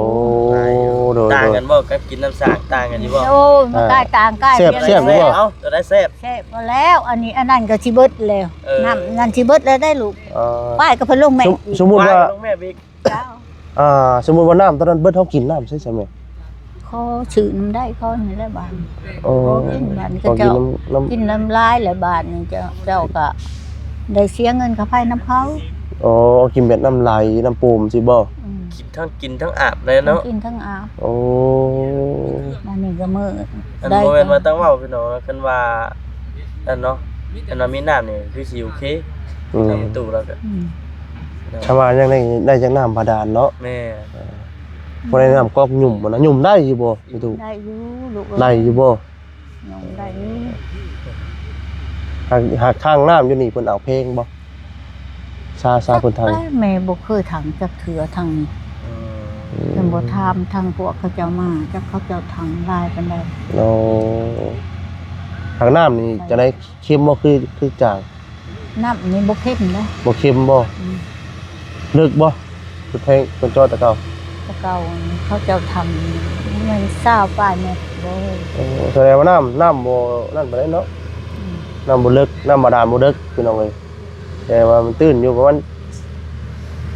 ໂດຍ ຕ່າງກັນບໍ່ກັບກິນນ້ຳສ້າງ ຕ່າງກັນຢູ່ບໍ່ ໂອ້ ມັນກາຍຕ່າງກາຍ ແຊບ ແຊບຢູ່ບໍ່ ເອົ້າ ຕົວໃດແຊບ ແຊບພໍແລ້ວ ອັນນີ້ ອັນນັ້ນກໍຊິເບິດແລ້ວ ເອີ ນ້ຳນັ້ນຊິເບິດແລ້ວໄດ໋ລູກ ເອີ ປ້າຍກໍເພິ່ນລົງແມ່ອີກ ສົມມຸດວ່າ ປ້າຍລົງແມ່ອີກ ເຈົ້າ ອ່າ ສົມມຸດວ່ານ້ຳຕອນນັ້ນເບິດ ເຮົາກິນນ້ຳໃສຊະແມ່ ຂໍຊື້ນຳໄດ້ ຂໍນີ້ແຫຼະບາດນີ້ ໂອ້ ຂໍກິນບາດນີ້ ຂໍກິນ ເຈົ້າ ນ້ຳ ນ້ຳ ກິນນ້ຳລາຍແລ້ວບາດນີ້ ເຈົ້າ ເຈົ້າກໍໄດ້ເສຍເງິນຄ່າໄຟນຳເຂົາ ອໍ ກິນແບບນ້ຳໄຫຼ ນ້ຳໂປ່ມຊີ້ບໍ່ ອືມ ກິນທັງກິນທັງອາບເລີຍເນາະ ກິນທັງອາບ ໂອ້ ອັນນີ້ກໍມື້ ອັນບໍ່ແມ່ນວ່າຕ້ອງເວົ້າພີ່ນ້ອງ ຄັນວ່າ ອັນເນາະ ຄັນວ່າມີນ້ຳນີ້ຄືຊິໂອເຄ ອືມ ທາງຕູ້ແລ້ວກໍ ອືມ ຄັນວ່າຍັງໄດ້ ໄດ້ຈາກນ້ຳບາດານເນາະ ແມ່ນ ເອີ ບໍ່ໄດ້ນ້ຳກອກຫຍຸ້ມນະ ຫຍຸ້ມໄດ້ຢູ່ບໍ່ ໄດ້ຢູ່ລູກ ໄດ້ຢູ່ບໍ່ ຫຍຸ້ມໄດ້ຢູ່ ຫາກ ຫາກທາງນ້ຳຢູ່ນີ້ເພິ່ນເອົາແພງບໍ່ ຊາ ຊາເພິ່ນທາງ ແມ່ບໍ່ເຄີຍທາງຈັກເທື່ອທາງນີ້ ອືມ ເພິ່ນບໍ່ຖາມທາງພວກເຂົາເຈົ້າມາ ຈັກເຂົາເຈົ້າຖາມຫຼາຍປານໃດ. ໂອ້ ທາງນ້ຳນີ້ຈັ່ງໃດ ເຄັມບໍ່ ຄື ຄືຈາງ? ນ້ຳນີ້ບໍ່ເຄັມເດ້. ບໍ່ເຄັມບໍ່? ອືມ ເລິກບໍ່? ເພິ່ນແພງ ເພິ່ນເຈາະແຕ່ເກົ່າ? ແຕ່ເກົ່າເຂົາເຈົ້າທຳແມ່ນຊາວປາຍແມັດບໍ່? ໂອ້ ສະແດງວ່ານ້ຳ ນ້ຳບໍ່ນັ້ນປານໃດເນາະ. ອືມ ນ້ຳບໍ່ເລິກ ນ້ຳບາດານບໍ່ເລິກ ພີ່ນ້ອງເອີຍ. ແຕ່ວ່າມັນຕື້ນຢູ່ປະມານ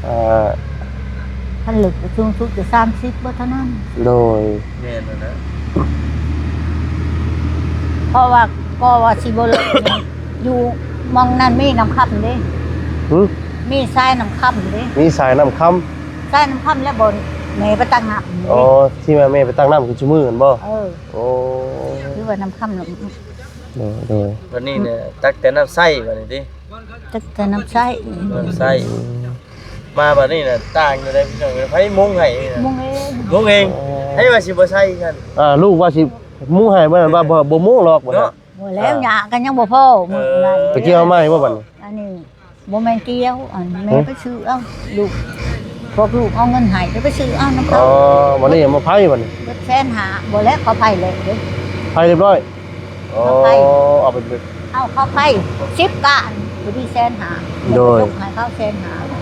ອ່າ ຄັນເລິກສູງສຸດກໍສາມສິບບໍ່ເທົ່ານັ້ນ. ໂດຍ ແມ່ນຫັ້ນນະ. ເພາະວ່າກໍວ່າຊິບໍ່ເລິກ ຢູ່ໝ່ອງນັ້ນມີນ້ຳຄຳເດ້. ຫື? ມີສາຍນ້ຳຄຳເດ້. ມີສາຍນ້ຳຄຳ? ສາຍນ້ຳຄຳແລ້ວບ່ອນແມ່ໄປຕັກນ້ຳ. ອໍ ທີ່ວ່າແມ່ໄປຕັກນ້ຳຄືຊຸມື້ຫັ້ນບໍ່? ເອີ. ໂອ້ ຄືວ່ານ້ຳຄຳ. ໂດຍ ໂດຍ. ບັດນີ້ນະ ຕັກແຕ່ນ້ຳໃຊ້ບັດນີ້ຕິ? ຕັກແຕ່ນ້ຳໃຊ້. ນ້ຳໃຊ້. ອືມ ມາບັດນີ້ນະ ຕ່າງຢູ່ໃດພີ່ນ້ອງເອີຍ. ໃຜມຸງໃຫ້ນີ້ນະ? ມຸງເອງ. ມຸງເອງ. ໂອ້ ໃຜວ່າຊິບໍ່ໃສ່ຊັ້ນ? ອ່າ ລູກວ່າຊິມຸງໃຫ້ ບໍ່ ບໍ່ ບໍ່ມຸງຫຼອກ ເນາະ. ບໍ່ແລ້ວ ອ່າ ຫຍ້າກໍຍັງບໍ່ພໍ ເອີ ມື້ນັ້ນ ໄປກ່ຽວເອົາໃໝ່ບໍ່ບັດນີ້? ອັນນີ້ ບໍ່ແມ່ນກ່ຽວ ອັນແມ່ ຫື? ໄປຊື້ເອົາ ລູກ ພວກລູກເອົາເງິນໃຫ້ ໄປຊື້ເອົານຳເຂົາ. ອໍ ບັດນີ້ມາໄຜບັດນີ້ ເບິດແສນຫ້າ ບໍ່ແລ້ວ ເຂົາໄຜແລ້ວເດ້. ໄຜຮຽບຮ້ອຍ. ອໍ ເອົາໄປ ເອົາເຂົາໄຜສິບກ້ານ ພໍດີແສນຫ້າ. ໂດຍ ຍົກໃຫ້ເຂົາແສນຫ້າ. ອໍ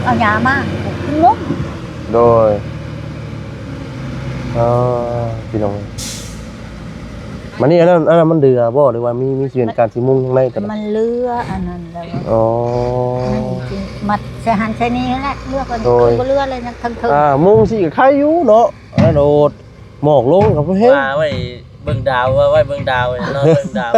ເອົາຫຍ້າມາ ງົງ. ໂດຍ. ອໍ ພີ່ນ້ອງ ບັດນີ້ອັນນັ້ນ ອັນນັ້ນມັນເຫຼືອບໍ່ ຫຼືວ່າມີ ມີຊິເປັນການຊິມຸງທາງໃນກໍໄດ້? ມັນເຫຼືອອັນນັ້ນແລ້ວ. ອໍ ມັນຊິມັດໃສ່ຫັ້ນໃສ່ນີ້ແຫຼະ ເຫຼືອກໍ ໂດຍ ຄືບໍ່ເຫຼືອເລີຍ ຍັງເທິງໆ. ອ່າ ມຸງຊິກໍໄຄຢູ່ເນາະ ອັນນັ້ນໂອດ ໝອກລົງກໍບໍ່ແຮງ. ວ່າໄວ້ເບິ່ງດາວ ວ່າໄວ້ເບິ່ງດາວ ນອນເບິ່ງດາວ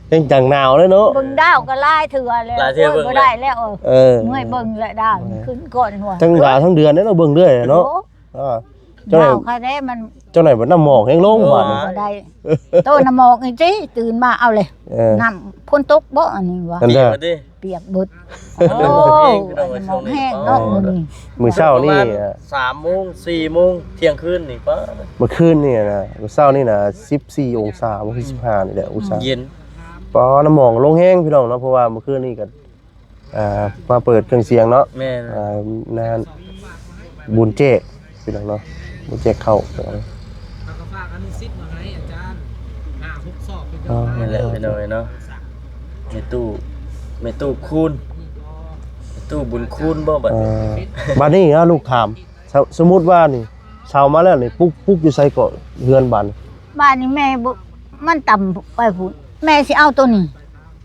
ເຮັງຈັງໜາວເລີຍເນາະ. ເບິ່ງດາວກໍຫຼາຍເທື່ອແລ້ວ ຫຼາຍເທື່ອ. ໂອ້ຍ ເບິ່ງ ບໍ່ໄດ້ແລ້ວ ເອີ ເມື່ອຍເບິ່ງແຫຼະດາວ ເອີ ຂຶ້ນກ່ອນຫົວ. ທັງດາວທັງເດືອນເດ້ເນາະ ເບິ່ງເລື້ອຍເນາະ. ໂອ້ ອ່າ ເຈົ້າໜ້ອຍ ເວົ້າໃຄເດ້ ມັນ ເຈົ້າໜ້ອຍບັດນ້ຳໝອກແຮງລົງ ໂອ້ ບາດນີ້ ບໍ່ໄດ້. ໂຕນ້ຳໝອກນີ້ຕິ ຕື່ນມາເອົາເລີຍ. ເອີ ນ້ຳຝົນຕົກບໍ່ອັນນີ້ວະ? ອັນເດີຍ ປຽກເບິດ. ໂອ້ ນ້ຳໝອກແຮງເນາະມື້ນີ້. ມື້ເຊົ້ານີ້ ປະມານ ອ່າ ສາມໂມງ ສີ່ໂມງ ທ່ຽງຄືນນີ້ ປ້າ. ມື້ຄືນນີ້ນະ ມື້ເຊົ້ານີ້ນະ ສິບສີ່ອົງສາ ບໍ່ ສິບຫ້ານີ້ແຫຼະ ອົງສາ. ເຢັນ. ປ້າ ນ້ຳໝອກລົງແຮງພີ່ນ້ອງເນາະ ເພາະວ່າມື້ຄືນນີ້ກໍ ອ່າ ມາເປີດເຄື່ອງສຽງເນາະ. ແມ່ນ. ອ່າ ງານບຸນແຈກພີ່ນ້ອງເນາະ ບຸນແຈກເຂົ້າ. ເຮົາກໍຝາກອະນຸສິດມາໃຫ້ອາຈານ ຫ້າຫົກຊອກ. ອໍ ນີ້ແຫຼະພີ່ນ້ອງເອີຍເນາະ ແມ່ຕູ້ ແມ່ຕູ້ຄູນ ແມ່ຕູ້ບຸນຄູນບໍ່ບັດນີ້? ເອີ ບັດນີ້ເຮົາລູກຖາມ ສົມ ສົມມຸດວ່ານີ້ ເຊົ່າມາແລ້ວນີ້ ປຸກ ປຸກຢູ່ໃສເກາະເຮືອນບາດນີ້? ບາດນີ້ແມ່ບໍ່ ມັນຕ່ຳໄປພຸ້ນ ແມ່ຊິເອົາໂຕນີ້.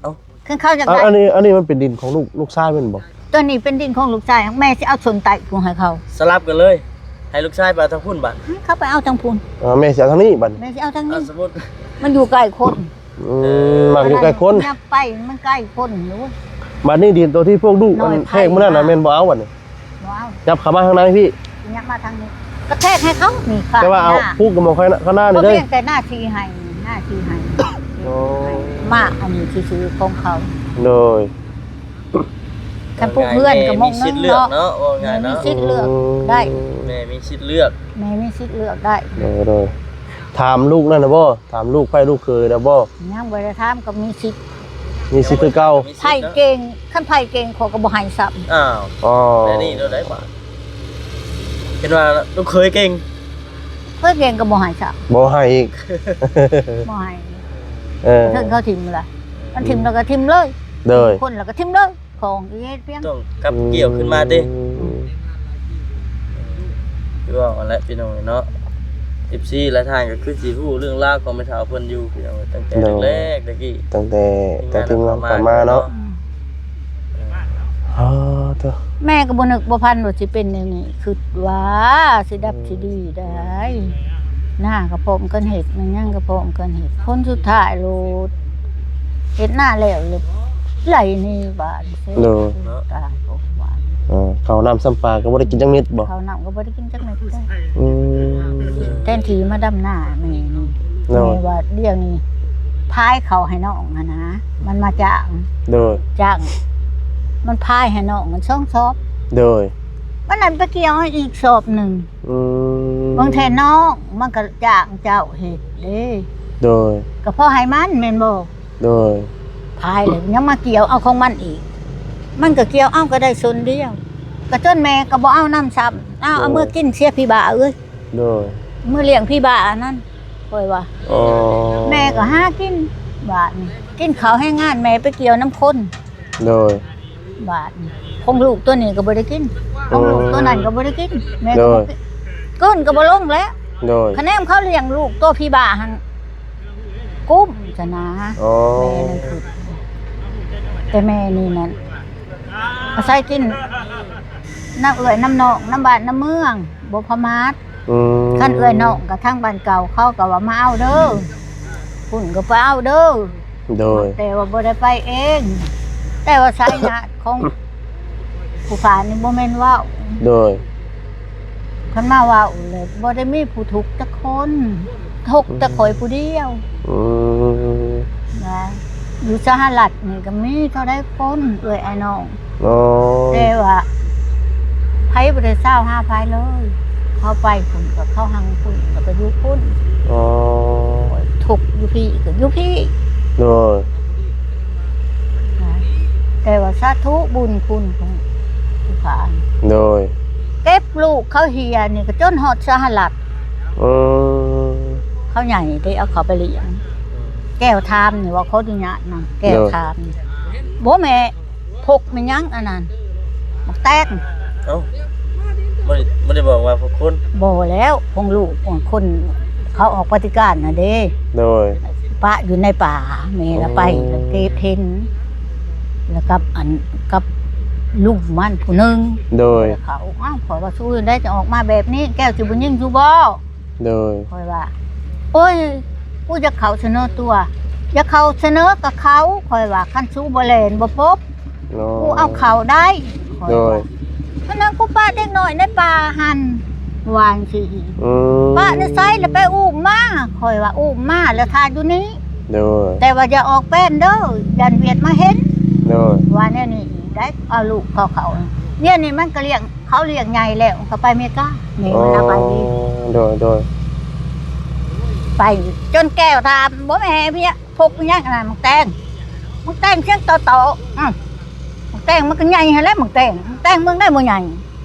ເອົ້າ ຄັນເຂົາຢາກໄດ້ ອັນນີ້ ອັນນີ້ມັນເປັນດິນຂອງລູກ ລູກຊາຍແມ່ນບໍ່? ໂຕນີ້ເປັນດິນຂອງລູກຊາຍ ແມ່ຊິເອົາສ່ວນໃຕ້ພຸ້ນໃຫ້ເຂົາ. ສະຫຼັບກັນເລີຍ ໃຫ້ລູກຊາຍໄປເອົາທາງພຸ້ນບາດ. ເຂົາໄປເອົາທາງພຸ້ນ. ເອີ ແມ່ຊິເອົາທາງນີ້ບາດ. ແມ່ຊິເອົາທາງນີ້. ສົມມຸດ ມັນຢູ່ໃກ້ຄົນ. ອືມ ມັກຢູ່ໃກ້ຄົນ. ມັນໄປ ມັນໃກ້ຄົນຢູ່. ບາດນີ້ດິນໂຕທີ່ພວກລູກອັນແທກມື້ນັ້ນນະ ແມ່ນບໍ່ເອົາບາດນີ້? ບໍ່ເອົາ. ຫຍັບເຂົ້າມາທາງໃນພີ້. ຫຍັບມາທາງນີ້ ກະແທກໃຫ້ເຂົານີ້. ແຕ່ວ່າເອົາ ປູກກັບໝໍ້ຂ້າຍນະ ຂ້າງໜ້ານີ້ເດີ. ພຽງແຕ່ໜ້າທີ່ໃຫ້ ໜ້າທີ່ໃຫ້. ໂອ້ ມາອັນນີ້ຊື່ໆຂອງເຂົາ. ໂດຍ. ຄັນປູກເຮືອນກໍມົ້ງໜຶ່ງເນາະ. ເວົ້າງ່າຍເນາະ ແມ່ມີສິດເລືອກເນາະ ເວົ້າງ່າຍເນາະ. ແມ່ມີສິດເລືອກໄດ້. ແມ່ມີສິດເລືອກ ແມ່ມີສິດເລືອກໄດ້. ໂດຍ ໂດຍ. ຖາມລູກນັ້ນນະບໍ່? ຖາມລູກໃພ້ລູກເຂີຍນະບໍ່? ຍັງບໍ່ໄດ້ຖາມ ກໍມີສິດ ມີສິດຄືເກົ່າ. ໃຜເກັ່ງ ຄັນໃຜເກັ່ງ ຂ້ອຍກໍບໍ່ໃຫ້ຊ້ຳ. ອ້າວ ອໍ ແຕ່ນີ້ໂດນໄດ້ບາດ ເຫັນວ່າລູກເຂີຍເກັ່ງ ເຂີຍເກັ່ງກໍບໍ່ໃຫ້ຊ້ຳ. ບໍ່ໃຫ້ອີກ. ບໍ່ໃຫ້. ເອີ ເຖິງເຂົາຖິ້ມລະ ມັນຖິ້ມແລ້ວກໍຖິ້ມເລີຍ. ໂດຍ. ຄົນລະກໍຖິ້ມເລີຍ. ຂອງເຮັດພຽງ ຕ້ອງກັບກ່ຽວຂຶ້ນມາຕິ. ອືມ ຄືວ່າຫັ້ນແຫຼະພີ່ນ້ອງເນາະ ເອັຟຊີຫຼາຍທ່ານກໍຄືຊິຮູ້ເລື່ອງລາວຂອງແມ່ເຖົ້າເພິ່ນຢູ່ພີ່ນ້ອງ ຕັ້ງແຕ່ແລກໆຕະກີ້ ຕັ້ງແຕ່ ແຕ່ທີມງານເຂົ້າມາເນາະ. ອືມ ອໍ ໂທ້ ແມ່ກໍບໍ່ນຶກບໍ່ຝັນວ່າຊິເປັນແນວນີ້ ຄິດວ່າຊິດັບຊິດີໄດ້. ນາກໍພ້ອມກັນເຮັດ ແມ່ນຫຍັງກໍພ້ອມກັນເຮັດ ຜົນສຸດທ້າຍໂລດ ເຮັດນາແລ້ວ ໄຫຼໜີບາດ. ໂດຍ. ຕາຍບໍ່ຫວານ. ເອີ ເຂົ້ານ້ຳຊຳປາກໍບໍ່ໄດ້ກິນຈັກເມັດບໍ່? ເຂົ້ານ້ຳກໍບໍ່ໄດ້ກິນຈັກເມັດເດ້. ອືມ ແທນທີ່ມາດຳນາແມ່ນີ້. ໂດຍ. ແມ່ວ່າດຽວນີ້ພາຍເຂົ້າໃຫ້ນ້ອງຫັ້ນນະ ມັນມາຈ້າງ. ໂດຍ. ຈ້າງ ມັນພາຍໃຫ້ນ້ອງມັນສອງຊອບ. ໂດຍ. ມັນນັ້ນໄປກ່ຽວໃຫ້ອີກຊອບໜຶ່ງ. ອືມ ບາງເທື່ອນ້ອງມັນກໍຈ້າງເຈົ້າເຮັດເດ້. ໂດຍ. ກໍພໍໃຫ້ມັນແມ່ນບໍ່? ໂດຍ. ພາຍແລ້ວຍັງມາກ່ຽວເອົາຂອງມັນອີກ ມັນກໍກ່ຽວເອົາກໍໄດ້ສ່ວນດຽວ. ກະຈົນແມ່ກະບໍ່ເອົານຳຊ້ຳ ເອົາ ເອົາເມືອກິນເສຍພີ່ບ້າເອີຍ ໂດຍ ເມືອລ້ຽງພີ່ບ້າອັນນັ້ນ ຂ້ອຍວ່າ ອໍ ແມ່ກະຫາກິນບາດນີ້ ກິນເຂົ້າແຮງງານ ແມ່ໄປກ່ຽວນຳຄົນ ໂດຍ ບາດນີ້ຂອງລູກໂຕນີ້ກະບໍ່ໄດ້ກິນ ຂອງລູກໂຕນັ້ນກະບໍ່ໄດ້ກິນ ແມ່ກະບໍ່ກິນ ເກີນກະບໍ່ລົງແຫຼະ ໂດຍ ຄະແນນເຂົາລ້ຽງລູກໂຕພີ່ບ້າຫັ້ນ ກຸ້ມຊະນະ ອໍ ແມ່ນັ້ນຄື ແຕ່ແມ່ນີ້ນັ້ນ ອາໄສກິນນຳເອື້ອຍນຳນ້ອງ ນຳບ້ານນຳເມືອງ ບໍ່ປະໝາດ ອືມ ຄັນເອື້ອຍນ້ອງກະທາງບ້ານເກົ່າ ເຂົາກະວ່າມາເອົາເດີ ພຸ້ນກະໄປເອົາເດີ ໂດຍ ແຕ່ວ່າບໍ່ໄດ້ໄປເອງ ແຕ່ວ່າສາຍຍາດຂອງຜູ້ຂ້ານີ້ບໍ່ແມ່ນເວົ້າ ໂດຍ ຄັນມາເວົ້າແລ້ວບໍ່ໄດ້ມີຜູ້ທຸກຈັກຄົນ ທຸກແຕ່ຂ້ອຍຜູ້ດຽວ ອືມ ນະ ຢູ່ສະຫະລັດນີ້ກະມີເທົ່າໃດຄົນ ເອື້ອຍອ້າຍນ້ອງ ອໍ ແຕ່ວ່າໃຜບໍ່ໄດ້ຊາວຫາໃຜເລີຍ ເຂົາໄປພຸ້ນກະເຂົາຮັ່ງພຸ້ນ ແລ້ວກະຢູ່ພຸ້ນ ອໍ ທຸກຢູ່ພີ້ກະຢູ່ພີ້ ໂດຍ ນະ ແຕ່ວ່າສາທຸບຸນຄຸນຂອງຜູ້ຂ້າ ໂດຍ ເກັບລູກເຂົາເຮຍນີ້ກະຈົນຮອດສະຫະລັດ ອືມ ເຂົາໃຫຍ່ເດ້ ເອົາເຂົາໄປລ້ຽງ ແກ້ວທາມນີ້ ເວົ້າຂໍອະນຸຍາດນະ ແກ້ວທາມນີ້ ໂດຍ ບໍ່ແມ່ ພົກແມ່ນຫຍັງອັນນັ້ນ ໝາກແຕງ ເອົ້າ ບໍ່ໄດ້ ບໍ່ໄດ້ບອກວ່າພວກຄຸນ ບໍ່ແລ້ວ ຂອງລູກຂອງຄົນເຂົາອອກປະຕິການຫັ້ນເດ້ ໂດຍ ປະຢູ່ໃນປ່າ ແມ່ລະໄປ ອືມ ລະເກັບເຫັນ ລະກັບອັນ ກັບລຸງມັນຜູ້ໜຶ່ງ ໂດຍ ເຂົາ ອ້າວ ຂ້ອຍວ່າຊູຈັ່ງໃດຈະອອກມາແບບນີ້ ແກ້ວຊິບໍ່ຍິງຊູບໍ່? ໂດຍ ຂ້ອຍວ່າ ໂອ້ຍ ກູຢາກເຂົ້າສະເໜີຕົວ ຢາກເຂົ້າສະເໜີກະເຂົ້າ ຂ້ອຍວ່າ ຄັນຊູບໍ່ແລ່ນບໍ່ພົບ ໂອ້ ກູເອົາເຂົ້າໄດ້ ຂ້ອຍວ່າ ໂດຍ ອັນນັ້ນກູປະເດັກນ້ອຍໃນປ່າຫັ້ນ ວ່າຈັ່ງຊີ້ ອືມ ປະໃນໃສລະໄປອຸ້ມມາ ຂ້ອຍວ່າ ອຸ້ມມາລະຖ້າຢູ່ນີ້ ໂດຍ ແຕ່ວ່າຢ່າອອກແປ້ນເດີ ຢ້ານຫວຽດມາເຫັນ ໂດຍ ວ່າແນວນີ້ໄດ໋ ເອົາລູກເຂົາເຂົ້າ ດຽວນີ້ມັນກະລ້ຽງ ເຂົາລ້ຽງໃຫຍ່ແລ້ວ ເຂົາໄປເມກາ ແມ່ມັນລາໄປ ອໍ ໂດຍ ໂດຍ ໄປຈົນແກ້ວຖາມ ບໍ່ແມ່ນເພຍ ພົກອີຫຍັງອັນນັ້ນ ໝາກແຕງ ໝາກແຕງສຽງຕໍ່ໆ ອື ໝາກແຕງມັນກະໃຫຍ່ຫັ້ນແຫຼະ ໝາກແຕງ ໝາກແຕງເມືອງໃດບໍ່ໃຫຍ່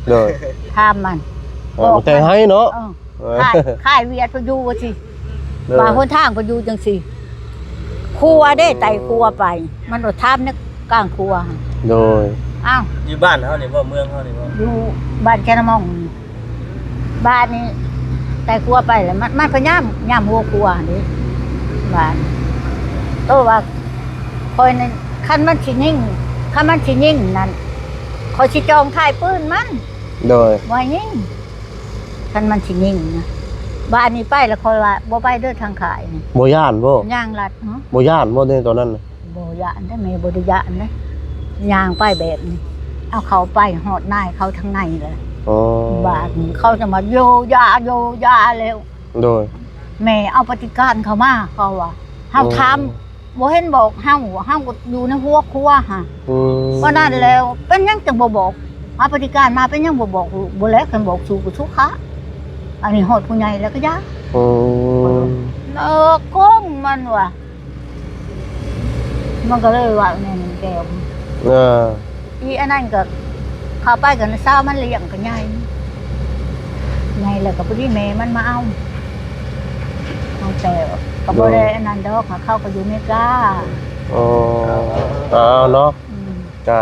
ໂດຍ ຖາມມັນ ເອີ ໝາກແຕງໄຮເນາະ ເອີ ເອີ ຄ້າຍ ຄ້າຍຫວຽດເພິ່ນຢູ່ວ່າຊີ້ ໂດຍ ວ່າຫົນທາງເພິ່ນຢູ່ຈັ່ງຊີ້ ຂົວເດ້ ໄຕ່ຂົວໄປ ມັນໂດດຖາມໃນກາງຂົວ ໂດຍ ອ້າວ ຢູ່ບ້ານເຮົານີ້ບໍ່ ເມືອງເຮົານີ້ບໍ່ ຢູ່ບ້ານແຄນະມອງ ບາດນີ້ໄຕ່ຂົວໄປແລ້ວ ມັນ ມັນພະຍາຍາມ ຍາມຫົວຂົວຫັ້ນເດ້ ບາດໂຕວ່າ ຂ້ອຍນັ້ນ ຄັນມັນຊິຍິງ ຄັນມັນຊິຍິງນັ້ນ ຂ້ອຍຊິຈ່ອງທ້າຍປືນມັນ ໂດຍ ບໍ່ໃຫ້ຍິງ ຄັນມັນຊິຍິງນະ ບາດນີ້ໄປລະຂ້ອຍວ່າ ບໍ່ໄປເດີທາງຄ້າຍນີ້ ບໍ່ຢ້ານບໍ່? ຍ່າງລັດ ຫື? ບໍ່ຢ້ານບໍ່ໃນຕອນນັ້ນນະ? ບໍ່ຢ້ານເດ້ ແມ່ບໍ່ໄດ້ຢ້ານເດ້ ຍ່າງໄປແບບນີ້ ເອົາເຂົ້າໄປຮອດນາຍເຂົາທາງໃນແລ້ວ ອໍ ບາດນີ້ເຂົາຈະມາໂຢຢາໂຢຢາແລ້ວ ໂດຍ ແມ່ເອົາປະຕິການເຂົ້າມາ ເຂົາວ່າ ເຮົາ ອໍ ຖາມ ບໍ່ເຫັນບອກເຮົາ ເຮົາກະຢູ່ໃນຫົວຄົວຫັ້ນ ອືມ ວ່ານັ້ນແລ້ວ ເປັນຫຍັງຈຶ່ງບໍ່ບອກ ເອົາປະຕິການມາ ເປັນຫຍັງບໍ່ບອກ? ບໍ່ແລ້ວ ຄັນບອກຊູກະຊູຄາ ອັນນີ້ຮອດຜູ້ໃຫຍ່ແລ້ວກະຢ່າ ອືມ ເອີ ໂກງມັນວ່າ ມັນກະເລີຍວ່າແນວນີ້ແກ້ວ ເອີ ອີອັນນັ້ນກະເຂົ້າໄປກະຊາວມັນລ້ຽງກະໃຫຍ່ ໃຫຍ່ແລ້ວກະພໍດີແມ່ມັນມາເອົາ ເອົາແຕ່ກະບໍ່ໄດ້ອັນນັ້ນດອກ ເຂົາກະຢູ່ເມກາ ອໍ ເອົາເນາະ ອືມ ກະ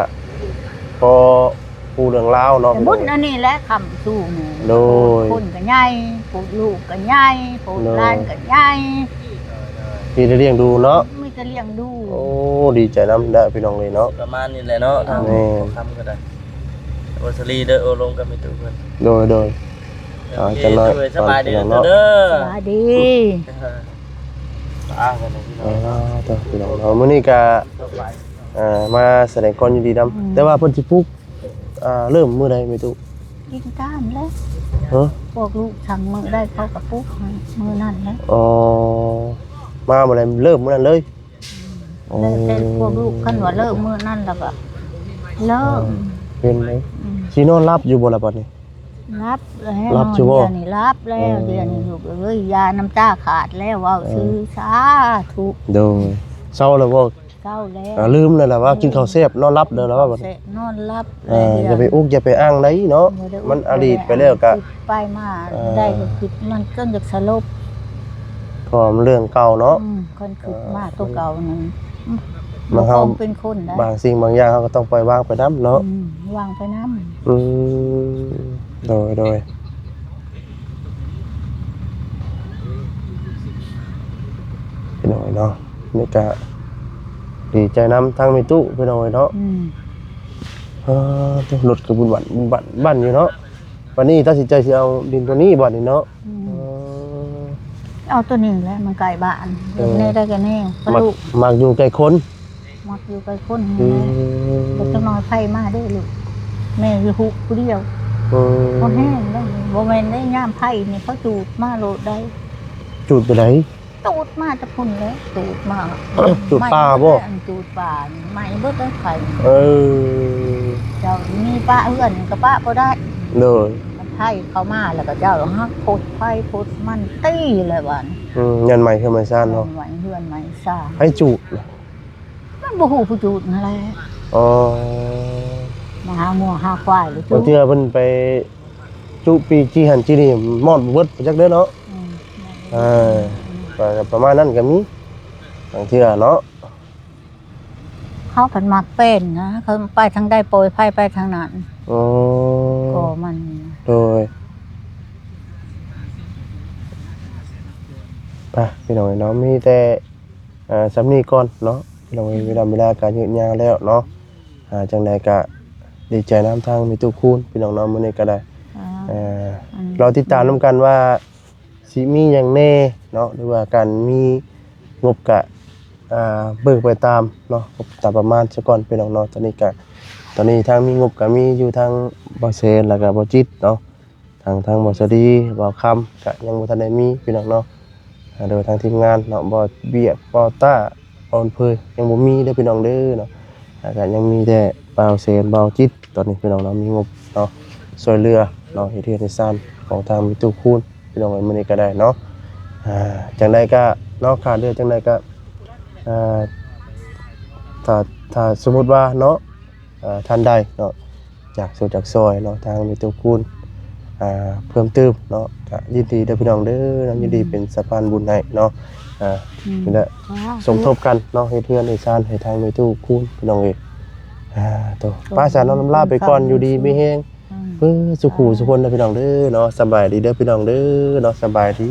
ພໍ ຮູ້ເລື່ອງລາວເນາະ ແຕ່ບຸນອັນນີ້ແຫຼະຄ້ຳຊູນີ້ ໂດຍ ຄົນກະໃຫຍ່ ຜູ້ລູກກະໃຫຍ່ ຜູ້ ໂດຍ ຫຼານກະໃຫຍ່ ມີແຕ່ລ້ຽງດູເນາະ ມີແຕ່ລ້ຽງດູ ໂອ້ ດີໃຈນຳເດີພີ່ນ້ອງເອີຍເນາະ ປະມານນີ້ແຫຼະເນາະ ທາງ ແມ່ນ ຄຳກະໄດ້ ໂອສະລີເດີ ໂອ້ລົມກັບແມ່ຕູ້ເພິ່ນ ໂດຍ ໂດຍ ອ່າ ຈັກໜ້ອຍ ສະບາຍດີເດີ ເນາະ ສະບາຍດີ ອ່າ ພີ່ນ້ອງເນາະ ມື້ນີ້ກະ ອ່າ ມາສະແດງຄວາມຍິນດີນຳ ອືມ ແຕ່ວ່າເພິ່ນຊິປຸກ ອ່າ ເລີ່ມມື້ໃດແມ່ຕູ້? ກິນຕາມແຫຼະ ຮະ? ພວກລູກສັ່ງມື້ໃດເຂົາກະປຸກໃຫ້ມື້ນັ້ນແຫຼະ ອໍ ມາມື້ໃດເລີ່ມມື້ນັ້ນເລີຍ ອືມ ອໍ ແລ້ວແຕ່ພວກລູກ ຄັນວ່າເລີ່ມມື້ນັ້ນລະກະເລີ່ມ ເອີ ເປັນເລີຍ ອືມ ຊິນອນຫຼັບຢູ່ບໍ່ລະບາດນີ້? ຫຼັບແລ້ວ ຫຼັບຢູ່ບໍ່? ດຽວນີ້ຫຼັບແລ້ວ ອືມ ດຽວນີ້ລູກເອີຍ ຢານ້ຳຕາຂາດແລ້ວ ເວົ້າຊື່ ເອີ ສາທຸ ໂດຍ ເຊົາແລ້ວບໍ່? ເກົ່າແລ້ວ ອ່າ ລືມແລ້ວລະວ່າ ເອີ ກິນເຂົ້າແຊບນອນຫຼັບແລ້ວລະວ່າ ກິນເຂົ້າແຊບນອນຫຼັບ ເອີ ຢ່າໄປອຸກຢ່າໄປອັ່ງໄດ໋ເນາະ ມັນອະດີດໄປແລ້ວກະ ຄິດໄປມາ ເອີ ໄດ້ກໍຄິດ ມັນຈົນຢາກສະຫຼົບ ເພາະມັນເລື່ອງເກົ່າເນາະ ອືມ ຄັນຄິດມາ ເອີ ຕົວເກົ່ານັ້ນ ມັນ ບໍ່ ເຮົາ ຄວາມເປັນຄົນໄດ໋ ບາງສິ່ງບາງຢ່າງເຮົາກໍຕ້ອງປ່ອຍວາງໄປນຳເນາະ ອືມ ວາງໄປນຳ ອືມ ໂດຍ ໂດຍ ພີ່ນ້ອງເນາະ ນີ້ກະດີໃຈນຳທາງແມ່ຕູ້ພີ່ນ້ອງເອີຍເນາະ ອືມ ເອີ ລົດກະບຸນບັນ ບຸນບັນ ບັນຢູ່ເນາະ ບາດນີ້ຕັດສິນໃຈຊິເອົາດິນຕົວນີ້ບາດນີ້ເນາະ ອືມ ເອີ ເອົາຕົວນີ້ແຫຼະ ມັນໃກ້ບ້ານ ເອີ ແນວໃດກະແນວ ມັກ ມັກຢູ່ໃກ້ຄົນ ມັກຢູ່ໃກ້ຄົນ ອືມ ແລ້ວຈັກໜ້ອຍໄຟມາເດ້ລູກ ແມ່ຢູ່ຮູ້ຜູ້ດຽວ ອືມ ບໍ່ແຮງເດ້ ບໍ່ແມ່ນໄດ້ຍາມໄຟນີ້ ເຂົາຈູດມາໂລດໄດ໋ ຈູດໄປໃດ? ຈູດມາແຕ່ພຸ້ນແຫຼະ ຈູດມາ ຈູດປ່າບໍ່? ຈູດປ່າ ໄໝ້ເບິດເລີຍໄຟ ເອີ ເຈົ້າມີປະເຮືອນກໍປະບໍ່ໄດ້ ໂດຍ ໄຟເຂົ້າມາແລ້ວກໍເຈົ້າຫັກໂພດໄຟໂພດມັນຕີແລ້ວບາດນີ້ ອືມ ຍ້ອນໄໝ້ເຮືອນໄໝ້ຊານເນາະ ຍ້ອນໄໝ້ເຮືອນໄໝ້ຊານ ໃຜຈູດ? ມັນບໍ່ຮູ້ຜູ້ຈູດຫັ້ນແຫຼະ ອໍ ມາຫາງົວຫາຄວາຍແລ້ວຈູດ ບາງເທື່ອເພິ່ນໄປຈຸປີ້ຈີ່ຫັ້ນຈີ່ນີ້ ມອດບໍ່ເບິດໄປຈັກເດີ້ເນາະ ອືມ ເອີ ປະ ປະມານນັ້ນກໍມີ ບາງເທື່ອເນາະ ເຂົາພັດມັກເປັນນະ ເຂົາໄປທາງໃດປ່ອຍໄຟໄປທາງນັ້ນ ອໍ ກໍມັນ ໂດຍ ໄປ ພີ່ນ້ອງເອີຍເນາະ ມີແຕ່ ອ່າ ສ່ຳນີ້ກ່ອນເນາະ ພີ່ນ້ອງເອີຍ ເວລາ ເວລາກະຍືດຍາວແລ້ວເນາະ ອ່າ ຈັ່ງໃດກະດີໃຈນຳທາງແມ່ຕູ້ຄູນ ພີ່ນ້ອງເນາະ ມື້ນີ້ກະໄດ້ ອ່າ ເອີ ອັນ ລໍຕິດຕາມນຳກັນວ່າຊິມີຫຍັງແດ່ເນາະ ຫຼືວ່າການມີງົບກະ ອ່າ ເບິ່ງໄປຕາມເນາະ ງົບຕາມປະມານຊະກ່ອນ ພີ່ນ້ອງເນາະ ຕອນນີ້ກະ ຕອນນີ້ທາງມີງົບກະມີຢູ່ທາງບ່າວແສນ ແລ້ວກະບ່າວຈິດເນາະ ທາງ ທາງບ່າວສາລີ ບ່າວຄຳ ກະຍັງບໍ່ທັນໄດ້ມີພີ່ນ້ອງເນາະ ອ່າ ໂດຍທາງທີມງານເນາະ ບ່າວເບຍ ບ່າວຕ້າ ບ່າວເຜີຍ ຍັງບໍ່ມີເດີ້ພີ່ນ້ອງເດີ້ເນາະ ອ່າ ກະຍັງມີແຕ່ບ່າວແສນ ບ່າວຈິດ ຕອນນີ້ພີ່ນ້ອງເນາະ ມີງົບເນາະ ຊ່ວຍເຫຼືອເນາະ ເຮັດເຮືອນເຮັດຊານຂອງທາງແມ່ຕູ້ຄູນ ພີ່ນ້ອງເອີຍ ມື້ນີ້ກະໄດ້ເນາະ ອ່າ ຈັ່ງໃດກະເນາະ ຂາດເຫຼືອຈັ່ງໃດກະ ອ່າ ຖ້າ ຖ້າສົມມຸດວ່າເນາະ ເອີ ທ່ານໃດເນາະ ຢາກຊ່ວຍຢາກຊ່ອຍເນາະ ທາງແມ່ຕູ້ຄູນ ອ່າ ເພີ່ມຕື່ມເນາະ ກະຍິນດີເດີ້ພີ່ນ້ອງເດີ້ເນາະ ຍິນດີເປັນສະພານບຸນໃຫ້ເນາະ ອ່າ ອືມ ນີ້ແຫຼະ ສົມທົບກັນເນາະ ເຮັດເຮືອນເຮັດຊານໃຫ້ທາງແມ່ຕູ້ຄູນ ພີ່ນ້ອງເອີຍ ອ່າ ໂຕ ໄປຊະເນາະ ລຳລາໄປກ່ອນ ຢູ່ດີມີແຮງ ອືມ ເບິດສູ່ຄູ່ສູ່ຄົນເດີ້ພີ່ນ້ອງເດີ້ເນາະ ສະບາຍດີເດີ້ພີ່ນ້ອງເດີ້ເນາະ ສະບາຍດີ.